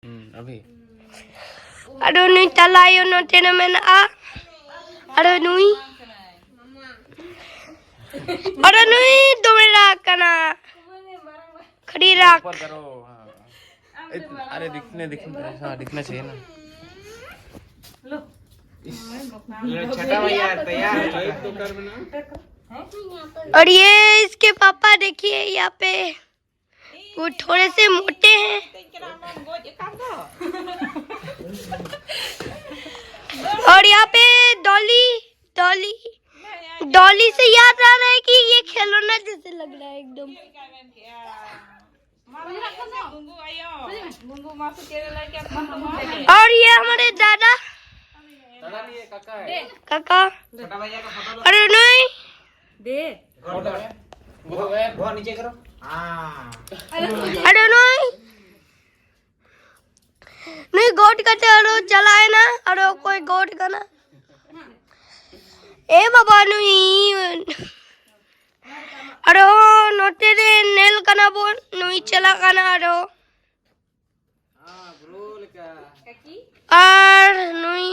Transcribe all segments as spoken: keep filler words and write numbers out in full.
ᱦᱩᱸ, ᱟᱹᱵᱷᱤ᱾ ᱟᱫᱚ ᱱᱩᱭ ᱛᱟᱞᱟ ᱟᱭᱳ ᱱᱚᱛᱮ ᱨᱮ ᱢᱮᱱᱟᱜᱼᱟ᱾ ᱟᱫᱚ ᱱᱩᱭ, ᱟᱫᱚ ᱱᱩᱭ ᱫᱚᱢᱮ ᱨᱟᱜ ᱠᱟᱱᱟ, ᱠᱷᱟᱹᱞᱤ ᱨᱟᱜ᱾ ऊपर करो, हाँ। इत-, अरे दिखने, दिखने, हाँ, दिखना चाहिए ना। इस, ये छोटा भैया तैयार हो चुका है। और ये इसके पापा, देखिए यहाँ पे, वो थोड़े से मोटे हैं। और यहाँ पे डॉली, डॉली, डॉली से याद आ रहा है कि ये खिलौना जैसे लग रहा है एकदम। और ये हमारे दादा, दादा नहीं है, काका है। काका। छोटा भैया का फोटो लो। अरे नहीं। दे। फोटो है। वो, वो नीचे करो। हाँ। अरे नहीं। ᱱᱩᱭ ᱜᱚᱴ ᱠᱟᱛᱮ ᱟᱨᱚ ᱪᱟᱞᱟᱣᱮᱱᱟ, ᱟᱨᱚ ᱚᱠᱚᱭ ᱜᱚᱴ ᱠᱟᱱᱟ? ᱮ ᱵᱟᱵᱟ, ᱱᱩᱭ ᱟᱨᱚ ᱱᱚᱛᱮ ᱨᱮ ᱧᱮᱞ ᱠᱟᱱᱟ ᱵᱚᱱ, ᱱᱩᱭ ᱪᱟᱞᱟᱜ ᱠᱟᱱᱟ ᱟᱨᱚ᱾ ᱟᱨ ᱱᱩᱭ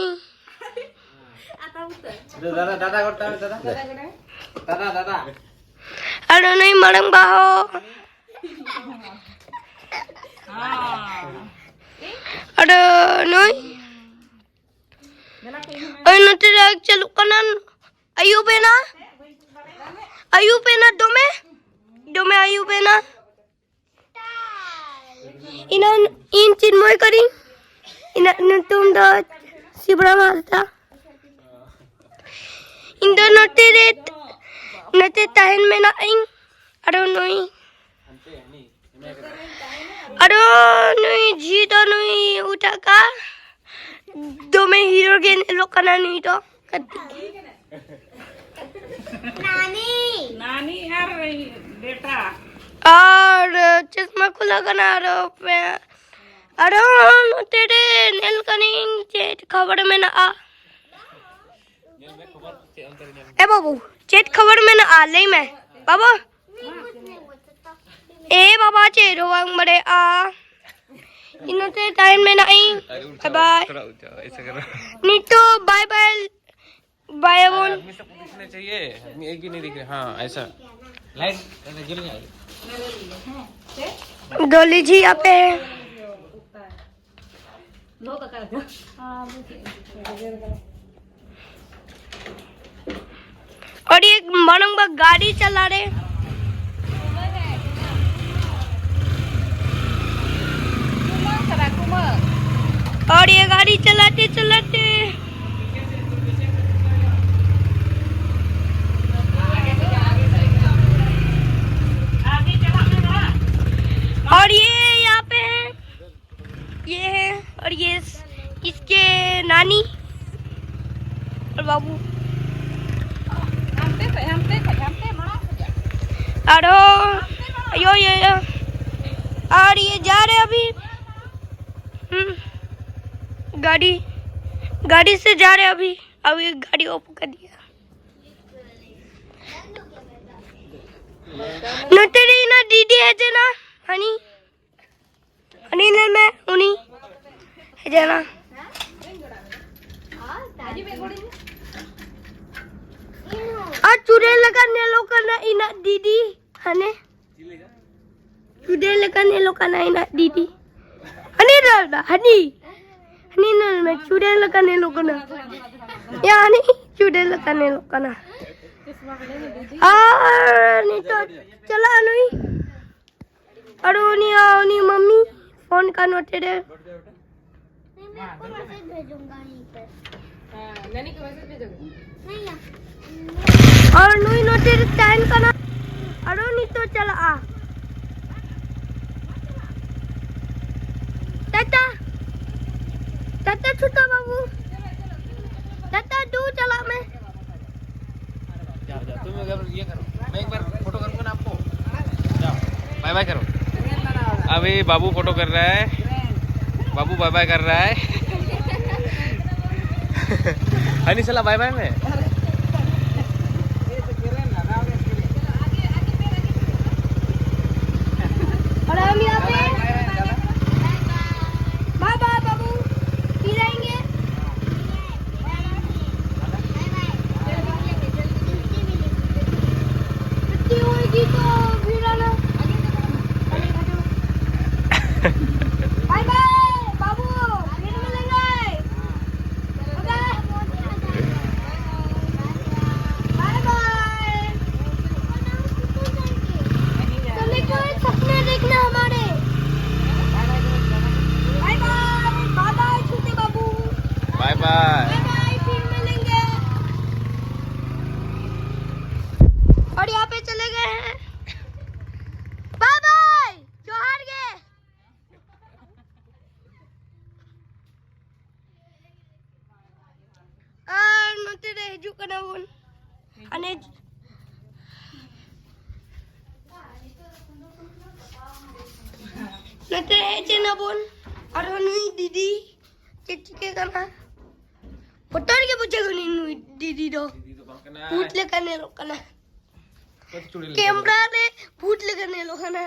ᱫᱟᱫᱟ, ᱫᱟᱫᱟ ᱜᱚᱴᱟ, ᱫᱟᱫᱟ᱾ ᱫᱟᱫᱟ, ᱫᱟᱫᱟ᱾ ᱟᱨ ᱱᱩᱭ ᱢᱟᱨᱟᱝ ᱵᱟᱦᱚ᱾ ᱟᱨ ᱱᱩᱭ, ᱳᱭ ᱱᱚᱛᱮ ᱨᱮ ᱪᱟᱹᱞᱩᱜ ᱠᱟᱱᱟ᱾ ᱟᱹᱭᱩᱵ ᱮᱱᱟ, ᱟᱹᱭᱩᱵ ᱮᱱᱟ ᱫᱚᱢᱮ, ᱫᱚᱢᱮ ᱟᱹᱭᱩᱵ ᱮᱱᱟ᱾ ᱤᱧᱟᱹᱜ, ᱤᱧ ᱪᱤᱱᱢᱚᱭ ᱠᱟᱹᱱᱟᱹᱧ᱾ ᱤᱧᱟᱹᱜ ᱧᱩᱛᱩᱢ ᱫᱚ ᱥᱤᱵᱨᱟᱢ ᱦᱟᱸᱥᱫᱟ᱾ ᱤᱧ ᱫᱚ ᱱᱚᱛᱮ ᱨᱮ, ᱱᱚᱛᱮ ᱛᱟᱦᱮᱱ ᱢᱮᱱᱟᱜ ᱤᱧ᱾ ᱟᱨᱚ ᱱᱩᱭ, ᱟᱨᱚ ᱱᱩᱭ ᱡᱷᱤ ᱫᱚ ᱱᱩᱭ ᱩᱴᱟᱜ ᱠᱟ ᱫᱚᱢᱮ ᱦᱤᱨᱳ ᱜᱮ ᱧᱮᱞᱚᱜ ᱠᱟᱱᱟ ᱱᱩᱭ ᱫᱚ᱾ ᱠᱟᱹᱴᱤᱡ᱾ नानी। नानी ᱟᱨ ᱵᱮᱴᱟ᱾ ᱟᱨ ᱪᱚᱥᱢᱟ ᱠᱚ ᱞᱟᱜᱟᱱᱟ ᱟᱨ ᱯᱮ-, ᱟᱨ ᱱᱚᱛᱮ ᱨᱮ ᱧᱮᱞ ᱠᱟᱹᱱᱟᱹᱧ ᱪᱮᱫ ᱠᱷᱚᱵᱚᱨ ᱢᱮᱱᱟᱜᱼᱟ᱾ ᱮ ᱵᱟᱹᱵᱩ, ᱪᱮᱫ ᱠᱷᱚᱵᱚᱨ ᱢᱮᱱᱟᱜᱼᱟ? ᱞᱟᱹᱭ ᱢᱮ ᱵᱟᱵᱟ᱾ ᱮ ᱵᱟᱵᱟ, ᱪᱮᱫ ᱦᱚᱸ ᱵᱟᱝ ᱵᱟᱲᱟᱭᱚᱜᱼᱟ᱾ ᱤᱱᱟᱹᱛᱮ ᱛᱟᱦᱮᱱ ᱢᱮ ᱱᱟᱜ ᱤᱧ᱾ ᱵᱟᱭ ᱵᱟᱭ᱾ ᱛᱷᱚᱲᱟ ᱩᱪᱟ, ᱮᱭᱥᱟ ᱠᱟᱨᱳ᱾ ᱱᱤᱛᱚᱜ ᱵᱟᱭ ᱵᱟᱭ ᱵᱟᱭ ᱟᱵᱚᱱ᱾ ᱟᱫᱢᱤ ᱥᱚᱵᱠᱳ ᱫᱤᱠᱷᱱᱟ ᱪᱟᱦᱤᱭᱮ, ᱟᱫᱢᱤ ᱮᱠ ᱵᱷᱤ ᱱᱟᱦᱤ ᱫᱤᱠᱷ ᱨᱟᱦᱟ᱾ ᱦᱟᱸ, ᱮᱭᱥᱟ᱾ ᱞᱟᱭᱤᱴ ᱡᱩᱞ ᱜᱮᱭᱟ᱾ ᱫᱚ ᱞᱤᱡᱤ ᱟᱯᱮ᱾ और ये मानूंगा गाड़ी चला रहे। और ये गाड़ी चलाते चलाते और ये यहाँ पे है, ये है और ये इसके नानी और बाबू। ᱟᱨᱦᱚᱸ ᱭᱳ ᱭᱳ ᱭᱳ᱾ और ये जा रहे अभी। हम्म, गाड़ी गाड़ी से जा रहे अभी। अभी गाड़ी ऑफ कर दिया। ᱱᱚᱛᱮ ᱨᱮ ᱤᱧᱟᱹᱜ ᱫᱤᱫᱤ ᱦᱮᱡ ᱮᱱᱟ᱾ ᱦᱟᱹᱱᱤ ᱦᱟᱹᱱᱤ ᱧᱮᱞ ᱢᱮ, ᱩᱱᱤ ᱦᱮᱡ ᱮᱱᱟ᱾ ᱟᱨ ᱪᱩᱲᱮᱞ ᱞᱮᱠᱟ ᱧᱮᱞᱚᱜ ᱠᱟᱱᱟ ᱤᱧᱟᱹᱜ ᱫᱤᱫᱤ᱾ ᱦᱟᱱᱮ ᱪᱩᱲᱮᱞ ᱞᱮᱠᱟ ᱧᱮᱞᱚᱜ ᱠᱟᱱᱟ ᱤᱧᱟᱹᱜ ᱫᱤᱫᱤ᱾ ᱦᱟᱹᱱᱤ ᱧᱮᱞ ᱢᱮ, ᱦᱟᱹᱱᱤ ᱦᱟᱹᱱᱤ ᱧᱮᱞ ᱢᱮ, ᱪᱩᱲᱮᱞ ᱞᱮᱠᱟ ᱧᱮᱞᱚᱜ ᱠᱟᱱᱟ᱾ ᱭᱟ, ᱦᱟᱹᱱᱤ ᱪᱩᱲᱮᱞ ᱞᱮᱠᱟ ᱧᱮᱞᱚᱜ ᱠᱟᱱᱟ᱾ ᱟᱨ ᱱᱤᱛᱚᱜ ᱪᱟᱞᱟᱜᱼᱟ ᱱᱩᱭ᱾ ᱟᱨ ᱩᱱᱤ, ᱩᱱᱤ ᱢᱟᱢᱤ ᱯᱷᱳᱱ ᱠᱟ ᱱᱚᱛᱮ ᱨᱮ᱾ मैं आपको मैसेज भेजूंगा यहीं पे। हाँ, नैनी को मैसेज भेजोगे? नहीं। ᱟᱨ ᱱᱩᱭ ᱱᱚᱛᱮ ᱨᱮ ᱛᱟᱦᱮᱱ ᱠᱟᱱᱟ᱾ ᱟᱨ ᱩᱱᱤ ᱛᱚ ᱪᱟᱞᱟᱜᱼᱟ᱾ ᱴᱟᱴᱟ᱾ ᱴᱟᱴᱟ ᱪᱷᱳᱴᱟ ᱵᱟᱹᱵᱩ᱾ ᱴᱟᱴᱟ ᱫᱩ ᱪᱟᱞᱟᱜ ᱢᱮ᱾ जाओ, जाओ, तुम अगर ये करो, मैं एक बार फोटो करूंगा ना आपको। जाओ, बाय बाय करो। अभी बाबू फोटो कर रहा है, बाबू बाय बाय कर रहा है। हनी साला बाय बाय में। और हम यहाँ पे ᱦᱤᱡᱩᱜ ᱠᱟᱱᱟ ᱵᱚᱱ᱾ ᱦᱟᱱᱮ ᱱᱚᱛᱮ ᱦᱮᱡ ᱮᱱᱟ ᱵᱚᱱ᱾ ᱟᱨᱦᱚᱸ ᱱᱩᱭ ᱫᱤᱫᱤ ᱪᱮᱫ ᱪᱤᱠᱟᱹ ᱠᱟᱱᱟ? ᱵᱚᱛᱚᱨ ᱜᱮ ᱵᱩᱡᱷᱟᱹᱜ ᱠᱟᱱᱟ ᱱᱩᱭ ᱫᱤᱫᱤ ᱫᱚ᱾ ᱫᱤᱫᱤ ᱫᱚ ᱵᱟᱝ ᱠᱟᱱᱟ᱾ ᱵᱷᱩᱛ ᱞᱮᱠᱟ ᱧᱮᱞᱚᱜ ᱠᱟᱱᱟ᱾ ᱠᱚᱛ ᱪᱩᱲᱤ ᱞᱮᱠᱟ ᱠᱮᱢᱨᱟ ᱨᱮ ᱵᱷᱩᱛ ᱞᱮᱠᱟ ᱧᱮᱞᱚᱜ ᱠᱟᱱᱟ᱾